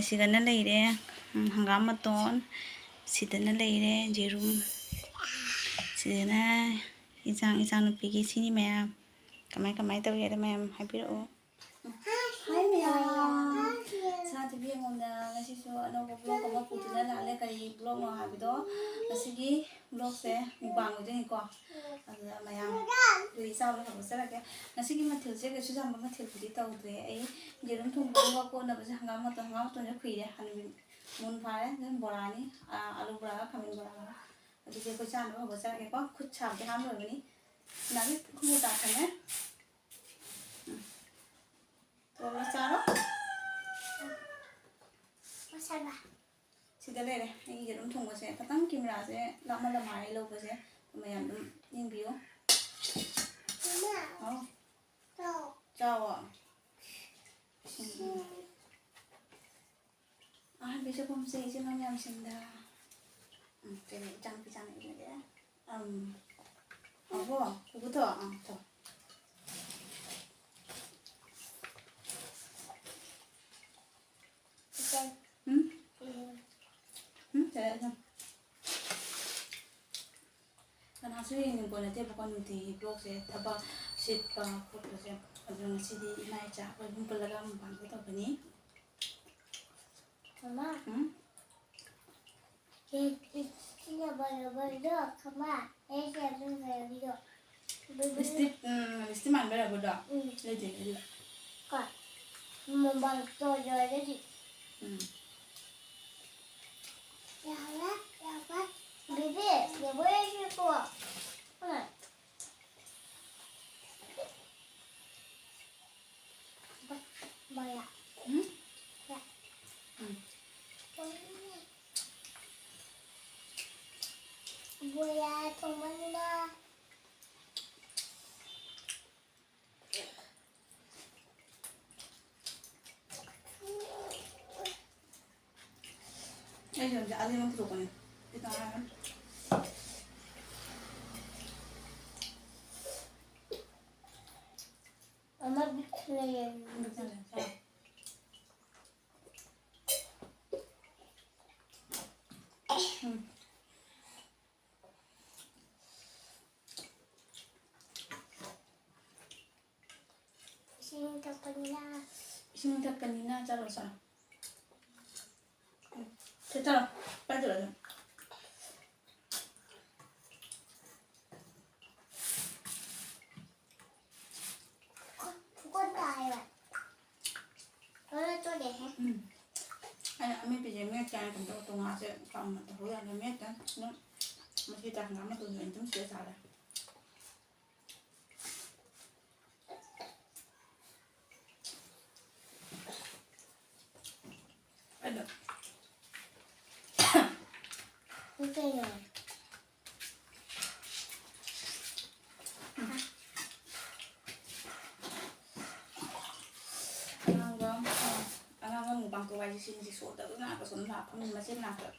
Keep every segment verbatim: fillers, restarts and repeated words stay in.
ꯁꯤꯗꯅ ꯂꯩꯔꯦ, ꯎꯝ, ꯍꯪꯒꯥꯝ ꯃꯇꯣꯟ, ꯁꯤꯗꯅ ꯂꯩꯔꯦ ꯌꯦꯔꯨꯝ, ꯁꯤꯗꯅ ꯏꯟꯁꯥꯡ, ꯏꯟꯁꯥꯡ ꯅꯨꯄꯤꯒꯤ ꯁꯤꯅꯤ ꯃꯌꯥꯝ꯫ ꯀꯃꯥꯏ ꯀꯃꯥꯏ ꯇꯧꯔꯤ ꯍꯥꯏꯗꯣ ꯃꯌꯥꯝ ꯍꯥꯏꯕꯤꯔꯛꯑꯣ꯫ ꯍꯥꯏ ꯃꯌꯥꯝ, ꯁꯅꯥ ꯇꯤꯚꯤ ꯑꯩꯉꯣꯟꯗ ꯉꯁꯤꯁꯨ ꯑꯅꯧꯕ ꯕ꯭ꯂꯣꯛ ꯑꯃ ꯄꯨꯗꯨꯅ ꯂꯥꯛꯂꯦ꯫ ꯀꯔꯤ ꯕ꯭ꯂꯣꯛꯅꯣ ꯍꯥꯏꯕꯗꯣ ꯉꯁꯤꯒꯤ ꯕ꯭ꯂꯣꯛꯁꯦ ꯃꯨꯛꯕꯥꯡ ꯑꯣꯏꯗꯣꯏꯅꯤꯀꯣ꯫ ꯑꯗꯨꯗ ꯃꯌꯥꯝ ꯑꯗꯨ ꯏꯆꯥꯎꯗ ꯍꯧꯒꯠꯆꯔꯒꯦ꯫ ꯉꯁꯤꯒꯤ ꯃꯊꯦꯜꯁꯦ ꯀꯩꯁꯨ ꯌꯥꯝꯕ ꯃꯊꯦꯜꯕꯨꯗꯤ ꯇꯧꯗ꯭ꯔꯦ꯫ ꯑꯩ ꯌꯦꯔꯨꯝ ꯊꯣꯡꯕ ꯑꯃꯒ ꯀꯣꯠꯅꯕꯁꯦ ꯍꯪꯒꯥꯝ ꯃꯇꯣꯟ, ꯍꯪꯒꯥꯝ ꯃꯇꯣꯟꯁꯦ ꯈꯨꯏꯔꯦ꯫ ꯍꯥꯟꯅ ꯃꯨꯟ ꯐꯥꯔꯦ꯫ ꯑꯗꯨꯝ ꯕꯣꯔꯥꯅꯤ, ꯑꯥ, ꯑꯂꯨ ꯕꯣꯔꯥꯒ ꯈꯥꯃꯦꯟ ꯕꯣꯔꯥꯒ꯫ ꯑꯗꯨꯗꯤ ꯑꯩꯈꯣꯏ ꯆꯥꯅꯕ ꯍꯧꯒꯠꯆꯔꯒꯦꯀꯣ꯫ ꯈꯨꯠ ꯁꯥꯕꯗꯤ ꯍꯥꯝ ꯂꯣꯏꯕꯅꯤ꯫ ꯅꯥꯕꯤ ꯈꯨꯃꯨ ꯇꯥꯈꯅꯦ꯫ ꯎꯝ꯫ ꯇꯣꯠꯂ ꯆꯥꯔꯣ꯫ ꯃꯁꯥꯂꯥ꯫ ꯁꯤꯗ ꯂꯩꯔꯦ ꯑꯩꯒꯤ ꯌꯦꯔꯨꯝ ꯊꯣꯡꯕꯁꯦ꯫ ꯈꯤꯇꯪ ꯀꯦꯃꯦꯔꯥꯁꯦ ꯂꯥꯞꯃꯜꯂ ꯃꯥꯜꯂꯦ ꯑꯩ ꯂꯧꯕꯁꯦ꯫ ꯃꯌꯥꯝ ꯑꯗꯨꯝ ꯌꯦꯡꯕꯤꯌꯨ꯫ ꯃꯃꯥ꯫ ꯍꯥꯎ꯫ ꯇꯣ꯫ ꯆꯥꯎꯋꯣ꯫ ꯎꯝ꯫ ꯎꯝ꯫ ꯑꯍꯥꯟꯕ ꯆꯥꯛꯈꯨꯝꯁꯦ ꯏꯆꯤꯟ ꯏꯅꯥꯎ ꯃꯌꯥꯝꯁꯤꯡꯗ, ꯎꯝ, ꯀꯩꯅꯣ, ꯏꯆꯥꯅꯨꯄꯤ ꯆꯥꯅ ꯏꯜꯂꯒꯦ꯫ ꯎꯝ꯫ ꯑꯕꯣ, ꯄꯨꯄꯨ ꯊꯣ, ꯑꯥ, ꯊꯣ꯫ ꯏꯆꯟ꯫ ꯎꯝ? ꯎꯝ꯫ ꯎꯝ, ꯆꯠꯂꯦ, ꯆꯠꯂꯦ꯫ ꯀꯅꯥꯁꯨ ꯌꯦꯡꯅꯤꯡꯕ ꯅꯠꯇꯦꯕꯀꯣ, ꯅꯨꯡꯇꯤꯒꯤ ꯕ꯭ꯂꯣꯛꯁꯦ, ꯊꯕꯛ ꯁꯤꯠꯄ ꯈꯣꯠꯄꯁꯦ꯫ ꯑꯗꯨꯅ ꯉꯁꯤꯗꯤ ꯏꯃꯥ ꯏꯆꯥ ꯑꯩꯈꯣꯏ ꯑꯍꯨꯝ ꯄꯨꯜꯂꯒ ꯃꯨꯛꯕꯥꯡꯁꯦ ꯇꯧꯕꯅꯤ꯫ ꯃꯃꯥ꯫ ꯎꯝ? ꯁꯤꯅ ꯕꯔꯕꯔꯗꯣ, ꯈꯪꯕ꯭ꯔꯥ? ꯑꯩ ꯁꯤ ꯑꯗꯨꯝ ꯂꯩꯔꯝꯃꯤꯗꯣ꯫ ꯂꯤꯁꯇꯤꯛ, ꯎꯝ, ꯂꯤꯁꯇꯤꯛ ꯃꯥꯟꯕ ꯔꯕꯔꯗꯣ? ꯎꯝ꯫ ꯂꯩꯇꯦ ꯑꯩꯒꯤꯗ꯫ ꯀꯣ? ꯃꯃꯜ ꯇꯣ ꯂꯣꯏꯔꯗꯤ꯫ ꯎꯝ꯫ ꯌꯥꯔꯦ, ꯌꯥꯔꯦ꯫ ꯕꯦꯕꯤ, ꯌꯥꯔꯦ, ꯌꯥꯔꯦꯀꯣ꯫ ꯍꯣꯏ꯫ ꯕ-, ꯕꯣꯂꯥ꯫ ꯎꯝ? ꯌꯥ-, ꯎꯝ꯫ ꯕꯣꯂꯥ ꯊꯣꯡꯕꯅꯤꯅ꯫ ꯑꯩꯁꯨ ꯍꯧꯖꯤꯛ ꯑꯅꯤꯃꯛ ꯄꯨꯊꯣꯛꯄꯅꯦ꯫ ꯈꯤꯇꯪ ꯉꯥꯏꯔꯦ꯫ ꯑꯃ ꯕꯤꯛꯁ ꯂꯩꯌꯦ꯫ ꯕꯤꯛꯁ ꯂꯩꯌꯦ꯫ ꯏꯁꯤꯡ ꯊꯛꯀꯅꯤꯅ ꯆꯠꯂꯣ, ꯆꯠꯂꯣ꯫ ꯎꯝ, ꯁꯦ ꯆꯠꯂꯣ, ꯄꯥꯏꯗꯨꯔꯣ ꯑꯗꯨꯝ꯫ ꯐꯨꯀꯠ ꯇꯥꯏꯕ꯫ ꯂꯣꯏꯅ ꯆꯣꯠꯂꯦꯍꯦ꯫ ꯎꯝ꯫ ꯑꯩꯅ ꯑꯃꯦꯠꯄꯤꯁꯦ ꯃꯦꯠꯀꯦ ꯍꯥꯏꯅ ꯀꯩꯅꯣ ꯇꯧꯕ ꯉꯥꯁꯦ ꯆꯥꯎꯅ ꯇꯧꯍꯧ ꯌꯥꯗ꯭ꯔꯦ, ꯃꯦꯠꯇꯦ꯫ ꯑꯗꯨꯝ ꯃꯁꯤ ꯇꯥꯡ ꯇꯔꯥꯃꯥꯄꯜꯒꯤ ꯑꯣꯏꯅ ꯑꯗꯨꯝ ꯁꯤꯗ ꯆꯥꯔꯦ꯫ ꯑꯗꯣ ꯀꯩꯅꯣ? ꯑꯉꯥꯡꯕ, ꯑꯉꯥꯡꯕ ꯃꯨꯛꯕꯥꯡ ꯇꯧꯕ ꯍꯥꯏꯁꯦ ꯁꯤꯅꯤ, ꯁꯤ ꯁꯣꯗꯕ ꯉꯥꯛꯇ ꯁꯨꯝ ꯂꯥꯛꯄ, ꯃꯆꯤꯟ ꯉꯥꯛꯇ꯫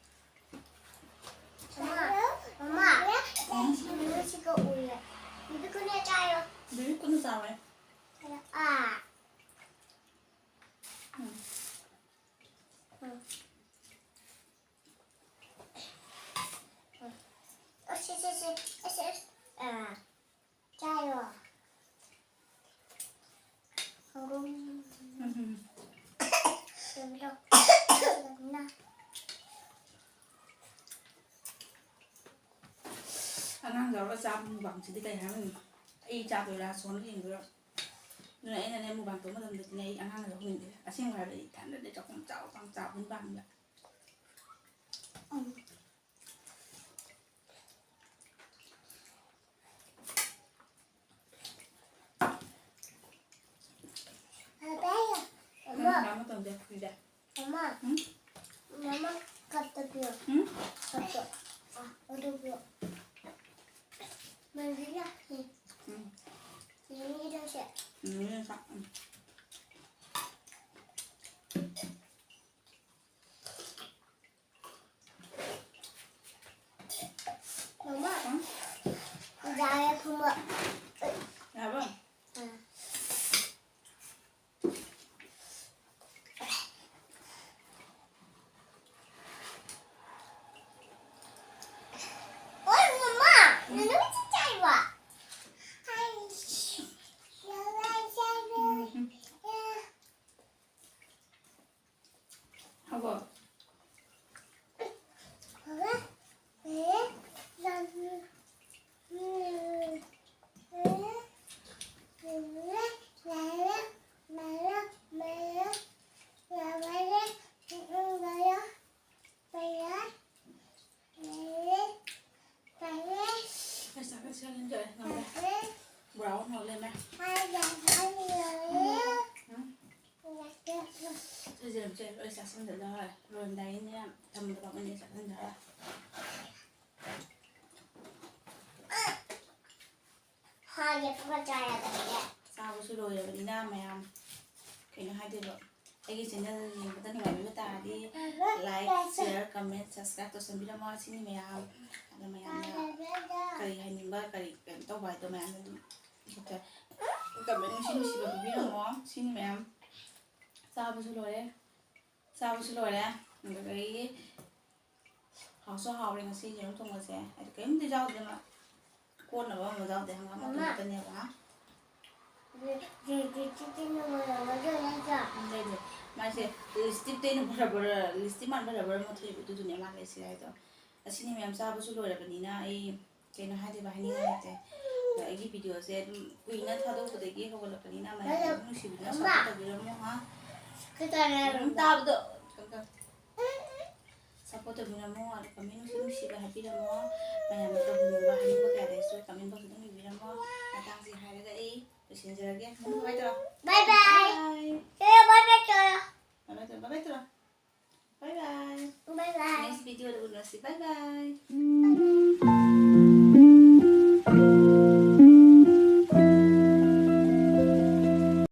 ꯃꯃꯥ, ꯃꯃꯥ, ꯎꯝ? ꯁꯤꯒ ꯎꯏꯌꯦ꯫ ꯕꯤꯕꯤ ꯀꯨꯟꯅ ꯆꯥꯏꯌꯣ꯫ ꯕꯤꯕꯤ ꯀꯨꯟꯅ ꯆꯥꯎꯔꯦ꯫ ꯑꯥ꯫ ꯎꯝ꯫ ꯎꯝ꯫ ꯎꯝ꯫ ꯑꯁ, ꯑꯁ, ꯑꯁ, ꯑꯁ, ꯑꯁ꯫ ꯑꯥ꯫ ꯆꯥꯏꯌꯣ꯫ ꯁꯪꯒꯣꯝ꯫ ꯎꯝ꯫ ꯁꯦꯝꯗꯣ꯫ ꯁꯦꯝꯅ꯫ ꯑꯉꯥꯡ ꯌꯥꯎꯔꯒ ꯆꯥꯕ ꯃꯨꯛꯕꯥꯡꯁꯤꯗꯤ ꯀꯩ ꯍꯥꯏꯔꯨꯅꯤ? ꯑꯩ ꯆꯥꯗꯣꯏꯔꯥ, ꯁꯣꯟ ꯌꯦꯡꯗꯣꯏꯔꯥ? ꯑꯗꯨꯅ ꯑꯩꯅꯅꯦ, ꯃꯨꯛꯕꯥꯡ ꯇꯧꯕ ꯃꯇꯝꯗꯗꯤꯅꯦ, ꯑꯩ ꯑꯉꯥꯡ ꯌꯥꯎꯍꯟꯅꯤꯡꯗꯦ꯫ ꯑꯁꯦꯡꯕ ꯍꯥꯏꯔꯕꯗ ꯑꯩ ꯏꯊꯟꯗꯗꯤ ꯆꯥꯛꯈꯨꯝ ꯆꯥꯎ ꯆꯥꯎ ꯆꯥꯕꯗꯨꯅ ꯄꯥꯝꯃꯦꯕ꯫ ꯎꯝ꯫ ꯅꯪ ꯆꯥ ꯃꯇꯝꯗ ꯐ꯭ꯔꯤꯗ꯫ ꯃꯃꯥ꯫ ꯎꯝ? ꯃꯃꯥ, ꯀꯞꯇ ꯄꯤꯌꯣ꯫ ꯎꯝ? ꯀꯞꯇ꯫ ꯑꯥ, ꯑꯗꯨ ꯄꯤꯌꯣ꯫ ꯃꯟꯖꯨꯂꯥ, ꯎꯝ꯫ ꯎꯝ꯫ ꯅꯪꯒꯤꯗꯣ ꯁꯦ꯫ ꯎꯝ, ꯆꯥ-, ꯎꯝ꯫ ꯃꯃꯥ꯫ ꯎꯝ? ꯌꯥꯔꯦ ꯐꯝꯕ꯫ ꯌꯥꯔꯕꯣ? ꯑꯥ꯫ ꯑꯣꯏ, ꯃꯃꯥ, ꯎꯝ꯫ ꯅꯪ ꯆꯥꯛ ꯆꯥꯏꯕ? ꯍꯥꯏ꯫ ꯎꯝ꯫ ꯍꯧ ꯂꯩꯔꯝꯃꯦ꯫ ꯎꯝ꯫ ꯁꯤꯁꯦ ꯂꯣꯏ ꯆꯥꯁꯤꯟꯖꯗ ꯂꯣꯏꯔꯦ꯫ ꯂꯣꯏꯔꯝꯗꯥꯏꯒꯤꯅꯦ ꯊꯝꯕꯗ ꯑꯃꯅꯤ ꯆꯥꯁꯤꯟꯖꯔ꯫ ꯍꯥꯟꯅ ꯄꯨꯡ ꯀꯌꯥꯗ ꯆꯥꯕꯁꯨ ꯂꯣꯏꯔꯕꯅꯤꯅ ꯃꯌꯥꯝ, ꯀꯩꯅꯣ ꯍꯥꯏꯗꯣꯏꯕ, ꯑꯩꯒꯤ ꯆꯦꯅꯦꯜ ꯌꯦꯡꯕꯗ ꯅꯨꯡꯉꯥꯏꯕꯤꯕ ꯇꯥꯔꯗꯤ ꯂꯥꯏꯛ, ꯁꯤꯌꯔ, ꯀꯃꯦꯟ, ꯁꯕꯁꯀ꯭ꯔꯥꯏꯕ ꯇꯧꯁꯟꯕꯤꯔꯝꯃꯣ꯫ ꯁꯤꯅꯤ ꯃꯌꯥꯝ꯫ ꯑꯗꯣ ꯃꯌꯥꯝꯅ ꯀꯔꯤ ꯍꯥꯏꯅꯤꯡꯕ, ꯀꯔꯤ ꯀꯩꯅꯣ ꯇꯧꯕ ꯍꯥꯏꯗꯣ ꯃꯌꯥꯝꯅ ꯑꯗꯨꯝ ꯀꯃꯦꯟ ꯅꯨꯡꯁꯤ ꯅꯨꯡꯁꯤꯕ ꯄꯤꯕꯤꯔꯝꯃꯣ꯫ ꯁꯤꯅꯤ ꯃꯌꯥꯝ꯫ ꯆꯥꯕꯁꯨ ꯂꯣꯏꯔꯦ꯫ ꯆꯥꯕꯁꯨ ꯂꯣꯏꯔꯦ꯫ ꯑꯗꯨꯗꯒꯤ ꯍꯥꯎꯁꯨ ꯍꯥꯎꯔꯦ ꯉꯁꯤ ꯌꯦꯔꯨꯝ ꯊꯣꯡꯕꯁꯦ꯫ ꯍꯥꯏꯗꯤ ꯀꯔꯤꯝꯇ ꯌꯥꯎꯗꯦ ꯃꯥ꯫ ꯀꯣꯟꯅꯕ ꯑꯃ ꯌꯥꯎꯗꯦ, ꯍꯪꯒꯥꯝ ꯃꯇꯝ ꯃꯥ꯫ ꯈꯛꯇꯅꯦꯕ꯫ ꯂꯩ, ꯂꯩ꯫ ꯃꯥꯁꯦ ꯂꯤꯁꯇꯤꯛꯇꯩꯅ ꯕꯔ ꯕꯔ, ꯂꯤꯁꯇꯤꯛ ꯃꯥꯟ ꯕꯔ ꯕꯔ ꯃꯊꯣꯏꯕ, ꯑꯗꯨꯗꯨꯅꯦ ꯃꯥ ꯂꯩꯁꯦ ꯍꯥꯏꯗꯣ꯫ ꯑꯁꯤꯅꯤ ꯃꯌꯥꯝ ꯆꯥꯕꯁꯨ ꯂꯣꯏꯔꯕꯅꯤꯅ ꯑꯩ ꯀꯩꯅꯣ ꯍꯥꯏꯗꯣꯏꯕ, ꯍꯥꯏꯅꯤꯡꯉꯥꯏ ꯂꯩꯇꯦ꯫ ꯑꯗꯣ ꯑꯩꯒꯤ ꯚꯤꯗꯤꯑꯣꯁꯦ ꯑꯗꯨꯝ ꯀꯨꯏꯅ ꯊꯥꯗꯣꯛꯄꯗꯒꯤ ꯍꯧꯒꯠꯂꯛꯄꯅꯤꯅ ꯃꯌꯥꯝ ꯑꯗꯨꯝ ꯅꯨꯡꯁꯤꯕꯤꯗꯨꯅ ꯁꯞꯄꯣꯔꯠ ꯇꯧꯕꯤꯔꯝꯃꯣ ꯍꯥ꯫ ꯑꯗꯨꯝ ꯇꯥꯕꯗꯣ ꯁꯞꯄꯣꯔꯠ ꯇꯧꯕꯤꯔꯝꯃꯣ꯫ ꯑꯗꯣ ꯀꯃꯦꯟ ꯅꯨꯡꯁꯤ ꯅꯨꯡꯁꯤꯕ ꯍꯥꯏꯕꯤꯔꯝꯃꯣ꯫ ꯃꯌꯥꯝꯅ ꯇꯧꯕꯤꯅꯤꯡꯕ ꯍꯥꯏꯅꯤꯡꯕ ꯀꯌꯥꯗꯁꯨ ꯀꯃꯦꯟ ꯕꯣꯛꯁꯇ ꯑꯗꯨꯝ ꯏꯕꯤꯔꯝꯃꯣ꯫ ꯃꯇꯥꯡꯁꯤ ꯍꯥꯏꯔꯒ ꯑꯩ ꯂꯣꯏꯁꯤꯟꯖꯔꯒꯦ꯫ ꯕꯥꯏ ꯕꯥꯏ꯫ ꯕꯥꯏ꯫ ꯕꯥꯏ ꯕꯥꯏ ꯇꯧꯔꯣ꯫ ꯕꯥꯏ ꯕꯥꯏ ꯇꯧꯔꯣ꯫ ꯕꯥꯏ ꯕꯥꯏ꯫ ꯕꯥꯏ ꯕꯥꯏ꯫ ꯅꯦꯛꯁ ꯚꯤꯗꯤꯑꯣꯗ ꯎꯅꯁꯤ꯫ ꯕꯥꯏ ꯕꯥꯏ꯫